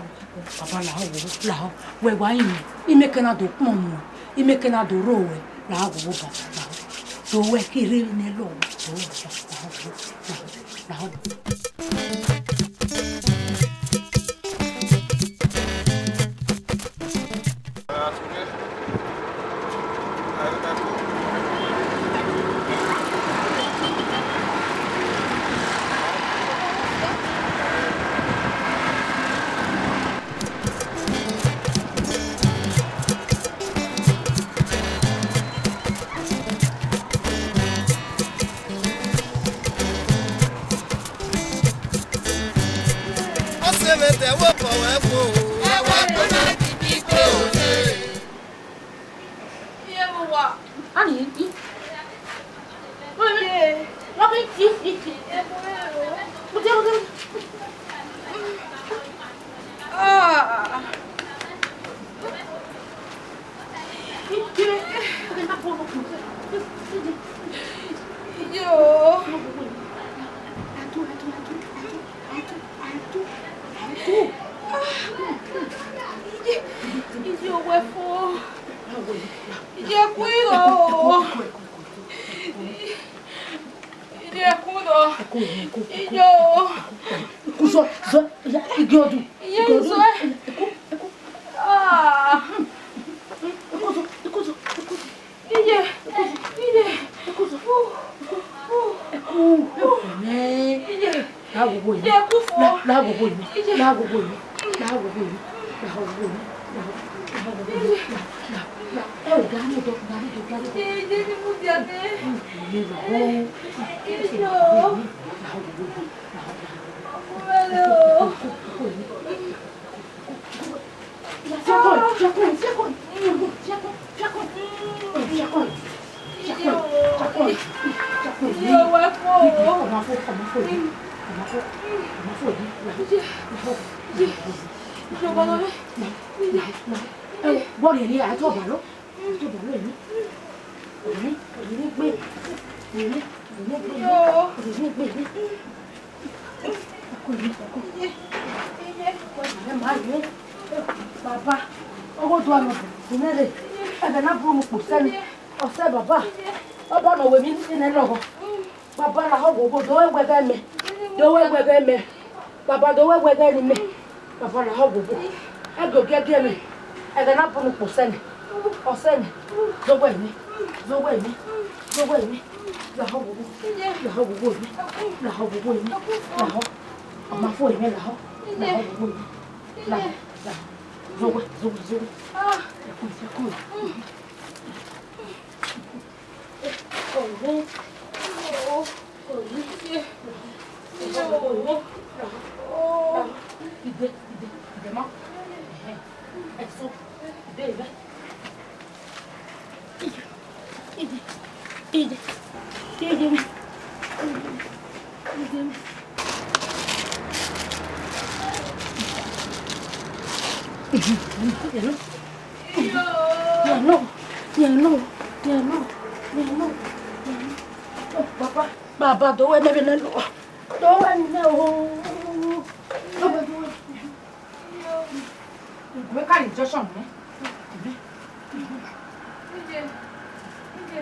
baba, la ogho, la ogho. Wẹ wa yin, imẹ kẹ na do kpọn mu, imẹ kẹ na do ro wẹ, la ogho baba, la ogho. Do wẹ ke rre ne lọ, do wẹ baba, la ogho, la ogho, la ogho. Ọ sẹ vbe te ẹvbo kọ wẹ fo. Ẹvbo kọ na kiki kpe oye. Iye vbe uwa. Ani, i. Iye. Lọkẹ, i, i, i. Ẹvbo rẹ o. Mo jẹ, mo jẹ. Ah. Yo. Iye, iye owẹ fo. Iye ku igho o. Iye ku igho. Iye o. Ku zọ, zọ, ya, igi ọdu. Iye zọ. Ah. Iye, iye. Ẹkú, ẹkú, ẹkú nẹ. Iye. La ghogho yi. Iye, ẹkú fo. La, la ghogho yi. Iye. La ghogho yi. La ghogho yi. La ghogho yi. La, la, la ghogho yi. La, la, la. Ẹ o, gha ne dọ, gha ne dọ, gha ne dọ. Iye, iye ni mu dia nẹ. Iye la o. Iye o. La ghogho yi. La ghogho yi. Ọmọ rẹ o. Ẹkú, ẹkú, ẹkú. Bọ́ọ̀lù yẹn ni àjọ ọ̀bà lọ, àjọ ọ̀bà lọ yìí, òní, òní gbé, òní, òní gbé, òní gbé. Baba, ọgho do anọ bu nẹ rre, ẹghẹ ne a buru mu kpo sẹ nẹ, ọ sẹ baba, ọba nọ wẹ emwi ne lọghọ. Baba, lahọ ghogho, do wẹ ẹghẹ mẹ, do wẹ ẹghẹ mẹ, baba, do wẹ ẹghẹ ne imẹ, baba, lahọ ghogho. Ẹgiẹgiẹ mẹ, ẹghẹ ne a buru mu kpo sẹ nẹ, ọ sẹ nẹ, zẹ uwẹ emwi, zẹ uwẹ emwi, zẹ uwẹ emwi. Lahọ ghogho, lahọ ghogho emwi, lahọ ghogho emwi, lahọ. Ọ ma fo emwi lahọ, lahọ ghogho emwi, lahọ, lahọ. Zẹ uwẹ, zẹ uwẹ, zẹ uwẹ. Ẹkun, ẹkun. Ọmọ, ọmọ, ọmọ. Dìde, dìde, dìde ma. Ẹhẹn. Ẹsọ. Dìde, dìde. Dìde, dìde, dìde. Baba, baba, do wẹ ne vbe nẹ lọ. Do wẹ ne o. Wẹ ka injection nẹ. Ije, Ọya,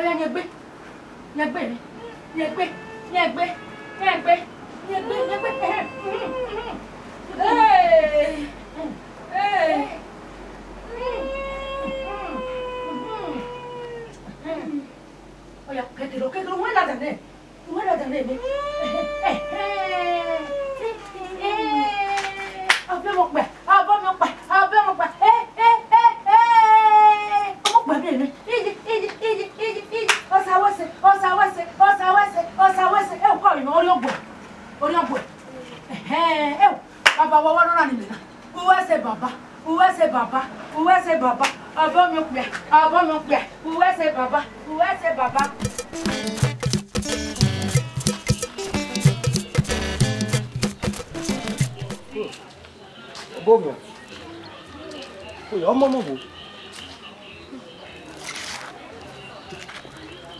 yan egbe, yan egbe, yan egbe, yan egbe, yan egbe, yan egbe, yan egbe. Hey! Hey! Ọya, kẹkẹrẹ, kẹkẹrẹ, wẹ lada nẹ. Wẹ lada nẹ, mẹ. Abọmiọkpẹ, abọmiọkpẹ, abọmiọkpẹ. Ọmọkpẹ mẹ, mẹ. Iye, iye, iye, iye, iye. Osa wẹ sẹ, osa wẹ sẹ, osa wẹ sẹ, osa wẹ sẹ. Ẹ, okọ ọmwa, ọ rhie ọgbuẹ, ọ rhie ọgbuẹ. Ẹhẹn, ẹ, baba, wa wa nọ na ni mẹ na. Uwẹ sẹ baba, uwẹ sẹ baba, uwẹ sẹ baba, abọmiọkpẹ, abọmiọkpẹ, uwẹ sẹ baba, uwẹ sẹ baba. Obọ mwẹ, ọmọ nọ vbo?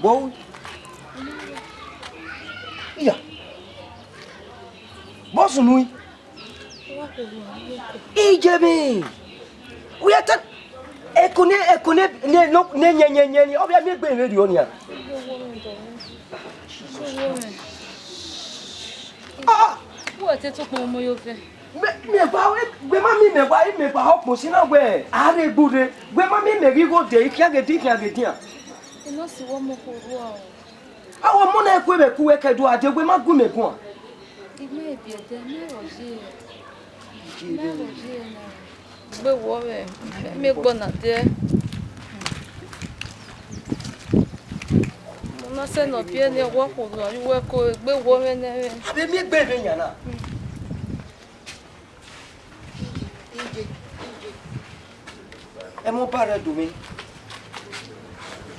Vbo? Iya. Vbọ sunu i? Iye mẹ. Uya ta, eko ne, eko ne, ne, ne, ne, ne, ne, ne, ọ vbe miẹn egbe vberriọ nian. Ah! Wẹ te tokpọn ọmọ yo vẹ. Mẹ, mẹ gba, wẹ ma miẹn mẹ gba, mẹ gba ọkpọ si na wẹ, a rre gburre. Wẹ ma miẹn mẹ ghi gho de, ikhian ghe de, ikhian ghe dian. Enosi wẹ ọmọ kho rua o. Awẹ ọmọ na ku vbe ku wẹ kẹ do a de, wẹ ma gu mẹ guan. I ma biẹ ẹdẹ, mẹ rọ ye. Mẹ rọ ye na. Gbe wọ vbe, mẹ gbọ na dẹ. Mo na sẹ ne ọ biẹ ne ọ wa khulo, a vbe wẹ ko gbe wọ vbe nẹ vbe. A vbe miẹn egbe vbe yan na. Iye, iye. Ẹmwẹ ọba rre do mwẹ.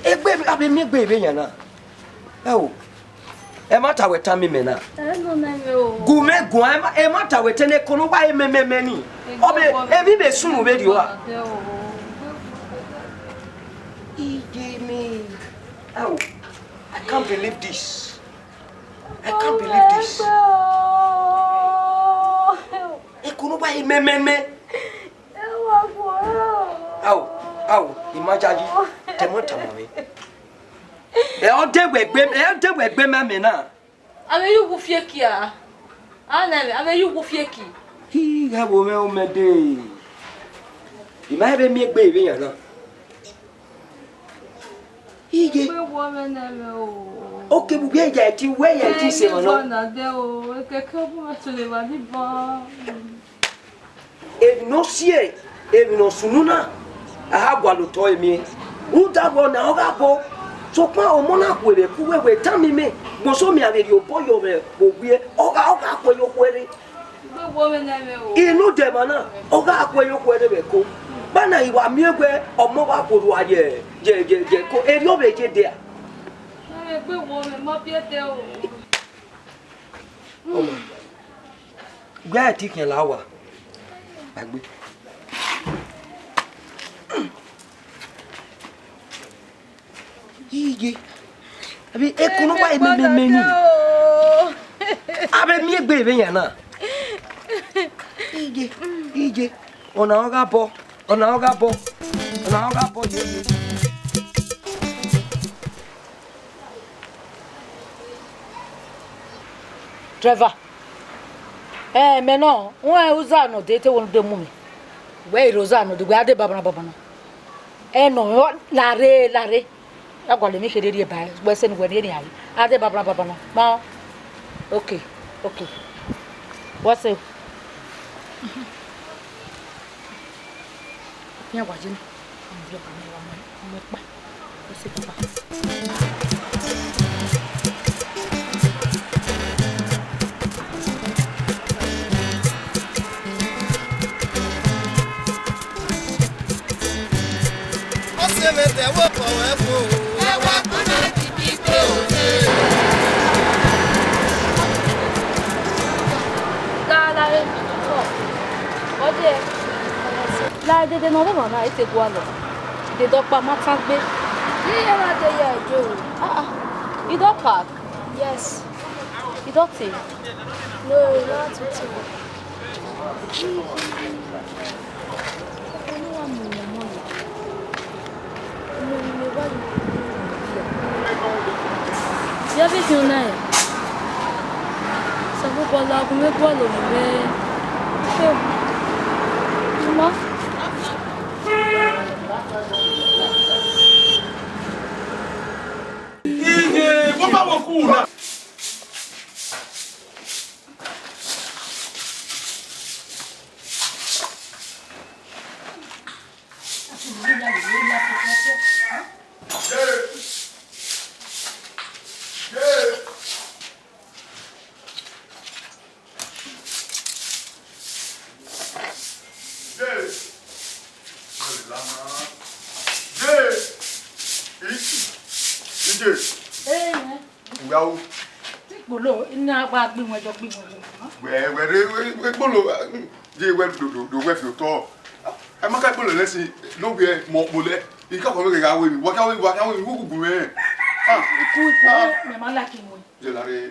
Egbe, a vbe miẹn egbe vbe yan na. Ẹ o. Ẹmwata wẹ tama mẹ na. Ẹ nọ nẹ mwẹ o. Gu mwẹ guan, ẹmwa, ẹmwata wẹ tẹn, eko ne uwa mẹ mẹ mẹ ni. Ọ vbe, emwi vbe sunu vberriọ a. Iye mẹ. Ẹ o. I can't believe this. I can't believe this. Eko ne uwa mẹ mẹ mẹ. Ao, ao, I ma yayi, te ẹmwata ma mwẹ. Ẹ ọ de wẹ egbe, ẹ ọ de wẹ egbe ma mẹ na. A vbe ye uwu fieki a? A na vbe, a vbe ye uwu fieki. Hi, gha vbo mwẹ omẹ de. I ma vbe miẹn egbe vbe yan na. Iye. Gbe wọ vbe nẹ mwẹ o. Oke, vbe uwẹ ya ẹtin, uwẹ ya ẹtin sẹ emwa nọ. Ẹ na dẹ o, ekẹkẹ ọghe mwẹ sẹ lele evba ni ban. Emwi ne ọ si, emwi ne ọ sunu na, a gha gualọ otọ ẹre miẹn. Rhunmwuda wẹ ọna ọ gha bọ, sokpan ọmọ na khuẹrhẹ ku wẹ wẹ tama mẹ, gbọsọ mẹ a vbe rhie obọ yọ vbe owiẹ, ọ gha, ọ gha khuẹ ye okhuẹrhẹ. Gbe wọ vbe nẹ mwẹ o. Inu dẹ emwa na, ọ gha khuẹ ye okhuẹrhẹ vbe ẹko. Banna I wa miẹn wẹ ọmọ wa khuẹ orua ye, ye, ye, ye ẹko, erriọ vbe ye dẹ a. Gbe wọ vbe, ma biẹ dẹ o. Ọmọ, gbe ẹtin khian la owa. Gbagbe. Iye. A vbe eko ne uwa mẹ mẹ mẹ ni. A vbe miẹn egbe vbe yan na. Iye, iye. Ọna ọ gha bọ, ọna ọ gha bọ, ọna ọ gha bọ ye ye. Driver, ẹ, mẹ nọ, wẹ uza nọ de te wo de mu mwẹ. Wẹ i rre uza nọ de, wẹ a de babana babana. Ẹ nọ, larre, larre. A gualọ emwi kherhe rhie ba, wẹ sẹ ne uwẹ rhie nian re. A de babana babana. Ma, okay, okay. What's up? Iran wa ye na, ọ vbe ọka ne wa mu, mu ẹkpa, ọ sẹ papa. Ọ sẹ mwẹ te ẹvbo kọ mwẹ fo. Ẹ wa kọ na kiki te o te. La, la, re. Ọ, ọ je. La dede ne ọ rre emwa na, e te gualọ. Dedọkpa ma tangbe. Iye na de ya Joe. Ah, ah. You don pack? Yes. You don take? No, not today. Ya vbe khian na rẹn. Sẹ vbe obọ la gun vbe gualọ mwẹ rre. Eo. Tuma. Iye, vbọ ma vbe ku na? Ee, ne. Uwe aro. Ti kpolo, ina wa gbi wọn jọ gbi wọn jọ. Wẹ, wẹ re, wẹ, wẹ kpolo, je wẹ do, do, do wẹ fi otọ. Ẹ ma ka kpolo lẹ si, no wẹ mọ kpolo. I ka kọ vbe gha wẹ mi, wa ka wẹ, wa ka wẹ mi, wo gugu mẹ. Ah. Iku, iku, ah. Mẹ ma like wọn. Je la re,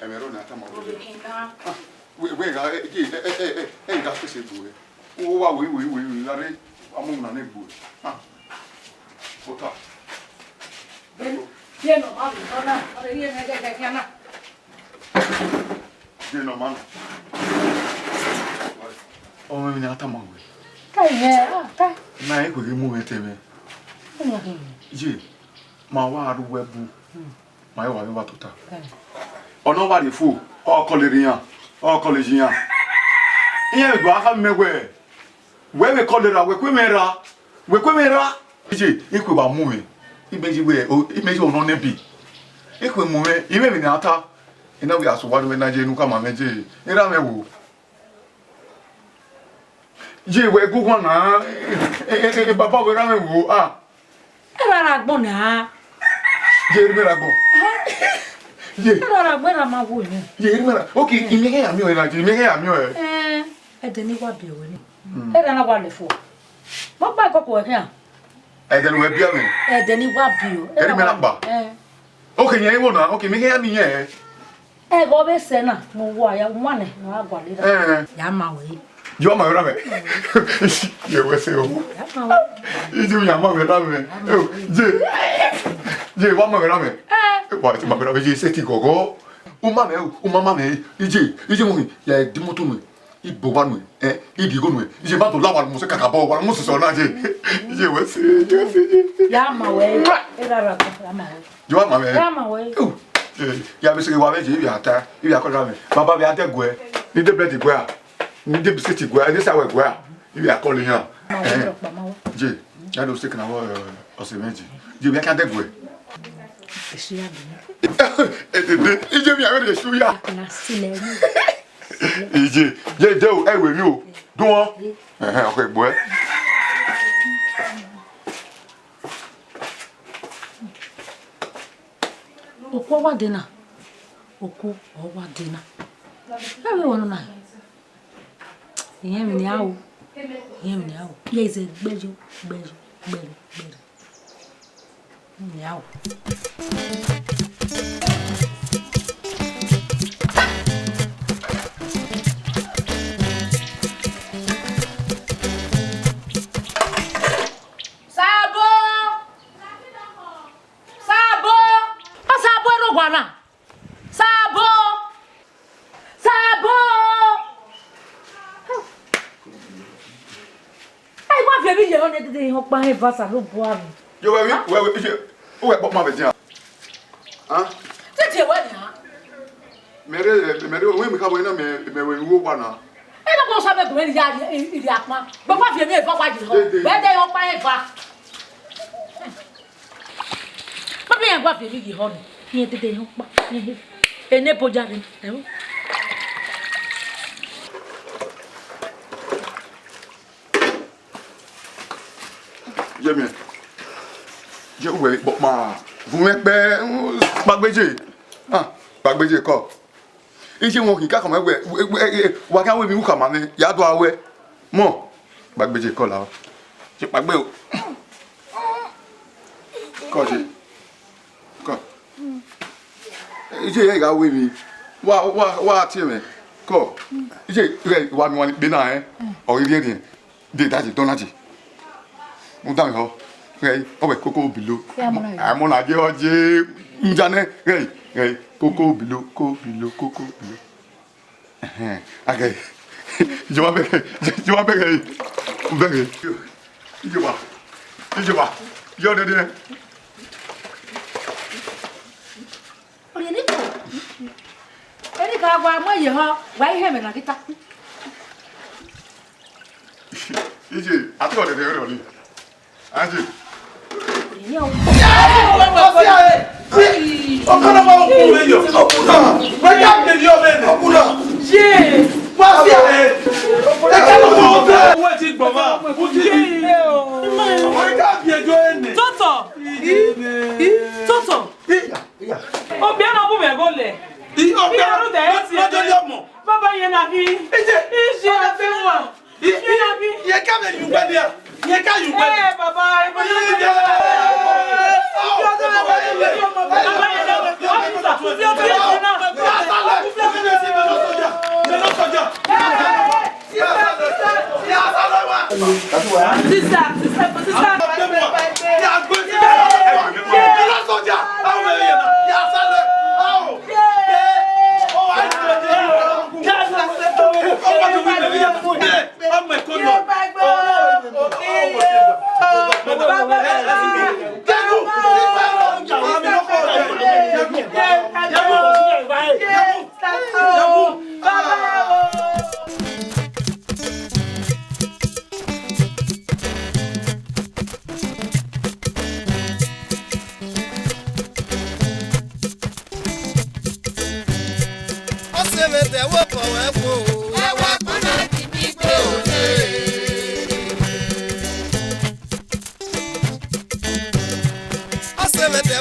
ẹ mẹ ro na ta ma wo. Oke na. Ah, wẹ, wẹ gha, e, e, e, e, e, e, gha fese gbe wẹ. Wo wa wẹ, wẹ, wẹ, wẹ, la re, a mu na ne gbe wẹ. Ah. Ota. Bẹn, bẹn nọ ma vbe nọ na, ọ rhe rhie mwẹ gẹgẹ khian na. Bẹn nọ ma nọ. Ọmọ mwẹ ne a tama wẹ. Ka ẹ, ah, ka. Na ẹ khueghe mu mwẹ te mwẹ. Ye, ma wa ru wẹ bu. Ma ẹ wa vbe wa tota. Ọ nọ wa rhie fo, ọ kọlọ erha iran, ọ kọlọ eyi iran. Iran vbe gba kha mẹ wẹ, wẹ vbe kọlọ erha, wẹ kue mwẹ ra, wẹ kue mwẹ ra. Iye, ikhue wa mu mwẹ, imẹ yi wẹ, o, imẹ yi ọnọ nẹ bi. Ikhue mu mwẹ, imẹ vbe ne a ta. Ena vbe a sẹ owa ne uwẹ na ye ne u khama mwẹ je, erha mwẹ wo. Ye wẹ gu guan na, e, e, e, e, baba wẹ erha mwẹ wo, ah. Erha ra agbọn na. Ye erha mwẹ ra agbọn. Ye. Erha ra agbọn, erha ma wo ni. Ye erha mwẹ ra. Okay, imẹ khe ya miẹn ọre na, je, imẹ khe ya miẹn ọre. Eh, ẹdẹ ne I wa biẹ ruẹ ni. Mm. Erha na wa lẹ fo. Ma kpa ẹkọkọ ẹkhian. Ẹdẹ ne uwẹ biẹ mwẹ. Ẹdẹ ne I wa biẹ. Erha mwẹ ra kpa. Eh. Okay, yẹn i wo na. Okay, imẹ khe ya miẹn ọre. Ẹghẹ ọ vbe sẹ na, ne uwa ya wan nẹ, ne ọ gha gualọ erha. Eh. Ya ma wẹ. Ye wa ma wẹ erha mwẹ. Ye wẹ sẹ o. Ya ma wẹ. Ije ya ma wẹ erha mwẹ. Eo, ye. Ye wa ma wẹ erha mwẹ. Eh. Wa ti ma wẹ erha mwẹ, ye sẹ ti gọgọ. U ma mwẹ o, u ma ma mwẹ. Ije, ije mu ya di moto nu. I bu owa nuẹn, eh, I gie igho nuẹn, iye ma do la wa mu sẹ kakabọ, wa mu sẹ na ye. Iye wẹ sẹ, iye wẹ sẹ, iye. Ya ma wẹ, e ra ra, ya ma wẹ. Ye wa ma wẹ. Ya ma wẹ. Oh, eh, ya vbe sẹ wa vbe ye, I vbe a ta, I vbe a kọlọ mwẹ. Baba vbe a dẹ guẹ, ne I de bread guẹ a, ne I de biscuit guẹ a, ne I de sawa guẹ a, I vbe a kọlọ iran. Ma wẹ, eh, ọkpa ma wẹ. Ye, ya do stick na wọ, eh, ọse mwẹ ye. Ye, vbe a kan dẹ guẹ. Esi ya bi. Edede, iye mi a vbe rhie esu ya. Na si lẹ ni. Iye, ye de o, ẹ wẹ mi o. Dun wọn. Ẹhẹn, ọkọ egbe ẹ. Oku ọ wa de na. Oku ọ wa de na. Ẹ vbe wọ nọ na. Iyẹn emwi ne a ru. Iyẹn emwi ne a ru. Ye zẹ gbẹyo, gbẹyo, gbẹyo, gbẹyo. Miau. Sabo! Sabo! Ọ Sabo ẹrọgua na. Sabo! Sabo! Ẹ wa viọ vbe iye họn ne dede họn ọkpa hẹn eva Osanobua rre. Yo, wẹ, wẹ, wẹ, iye, uwẹ kpọkpa vbe dia. Ah? Titi ẹwẹ nia. Mẹ rre, mẹ rre, wẹ mi kha wẹ na mẹ, mẹ wẹ wo wa na. Ẹ na kọ sa mẹ gbẹ ya iri akpa. Gbe wa viọ vbe eva wa ye họn. Dede. Bẹ de họn ọkpa hẹn eva. Baba iran gua viọ vbe iye họn ni, iran dede họn ọkpa, iran he. Ene boja rre, ẹo. Ye miẹn. Ye uwẹ kpọkpa. Vumwẹ kpẹ, kpagbeje. Ah, kpagbeje kọ. Iye wọn khin kakama wẹ, wẹ, wẹ, wẹ, wa khian wẹ emwi ukhama nẹ, ya do a wẹ. Mọ, kpagbeje kọ la. Ye kpagbe o. Kọ je. Kọ. Iye ya gha wẹ emwi. Wa, wa, wa tie mwẹ. Kọ. Iye, ghẹ, wa mi wan kpe na, eh. Ọ ghi rhiẹnrhiẹn. De, daddy, dọna je. Mu da mwẹ họ. Ghẹ, ọ wẹ koko bilo. Ya mọ na je. A mọ na je, ọ je. Nja nẹ, ghẹ, ghẹ, koko bilo, ko bilo, koko bilo. Ẹhẹn, a ghẹ. Iye wa bẹghe, iye wa bẹghe. Bẹghe. Iye wa. Iye wa. Yọ dẹdẹ. Ọni ni ko. Eni ka wa mu ye họ, wa ihe mẹ na gita. Iye, a tọ dẹdẹ rẹ ni. Aje. Ọkọ na ma kú wẹ yọ. Ọkùnrin náà. Wẹ ya kele ọmọ ẹnẹ. Ọkùnrin náà. Ye. Wá sí ẹ. Ẹ ká lọ fún ọtẹ. Owó ẹ ti gbọ̀n wá. Ó ti di. Wẹ ya bí ẹjọ́ ẹnẹ. Tọ́tọ̀. Tọ́tọ̀. Obìnrin náà bù mí ẹ̀gọ́ lẹ̀. Obìnrin náà ló dẹ̀ ẹ́ ti ẹ̀. Lọ́jọ́ yóò mọ̀. Bàbá yẹn nàbí. Ìjẹ́. Ìjẹ́ àti wọn. Iye ka vbe yu ugbẹn dia. Iye ka yu ugbẹn. Eh, baba, ibo ni o ti? Sister, sister, sister. Ọse mwẹ dẹ vbe obọ mwẹ kpo. Ẹ wa kpọnọ di mi gbe ode. Ọse mwẹ dẹ